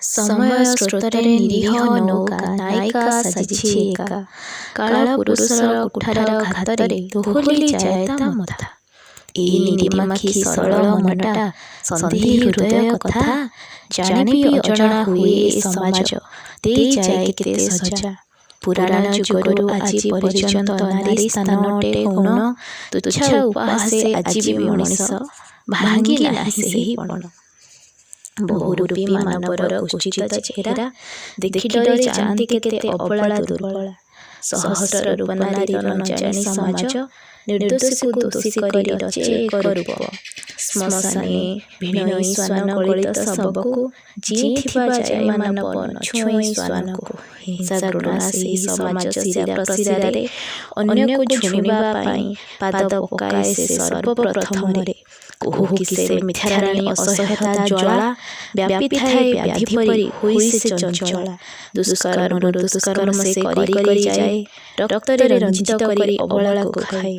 ସମୟ ସ୍ରୋତରେ ନିରୀହ ନୌକା ନାୟିକା ସାଜିଛି ଏକା। କାଳ ପୁରୁଷର କୁଠାର ଘାତରେ ଦୋହଲି ଯାଏ ତା ମଥା। ଏଇ ନିରିମାଖି ସରଳ ମନଟା, ସନ୍ଦେହୀ ହୃଦୟ କଥା ଜାଣି ବି ଅଜଣା ହୁଏ ଏ ସମାଜ, ଦେଇଯାଏ କେତେ ସଜା। ପୁରାଣ ଯୁଗରୁ ଆଜି ପର୍ଯ୍ୟନ୍ତ ନାରୀ ସ୍ଥାନ ଅଟେ ଗୌଣ, ତୁଚ୍ଛା ଉପହାସେ ଆଜି ବି ମଣିଷ ଭାଙ୍ଗି ନାହିଁ ସେହି ପଣ। ବହୁରୂପୀ ମାନବର କୁତ୍ସିତ ଚେହେରା ଦେଖି ଡରି ଯାଆନ୍ତି କେତେ ଅବଳା ଦୁର୍ବଳା। ସହସ୍ର ରୂପ ନାରୀର ନ ଜାଣି ସମାଜ ନିର୍ଦ୍ଦୋଷୀକୁ ଦୋଷୀ କରି ରଚେ ଏକ ରୂପ। ଶ୍ମଶାନେ ଭିଣୋଇ ଶ୍ୱାନ ଗଳିତ ଶବକୁ ଜିଇଁଥିବା ଯାଏ ମାନବ ନ ଛୁଏଁ ଶ୍ୱାନକୁ। ହିଂସା ଘୃଣା ସେହି ସମାଜ ଶିରା ପ୍ରଶିରାରେ, ଅନ୍ୟକୁ ଝୁଣିବା ପାଇଁ ପାଦ ପକାଏ ସେ ସର୍ବପ୍ରଥମରେ। କୁହୁ କି ସେ ମିଥ୍ୟାରାଣୀ ଅସହ୍ୟତା ଜ୍ୱାଳା, ବ୍ୟାପିଥାଏ ବ୍ୟାଧି ପରି ହୋଇ ସେ ଚଞ୍ଚଳା। ଦୁଷ୍କର୍ମରୁ ଦୁଷ୍କର୍ମ ସେ କରି କରି ଯାଏ, ରକ୍ତରେ ରଞ୍ଜିତ କରି ଅବଳାକୁ ଖାଏ।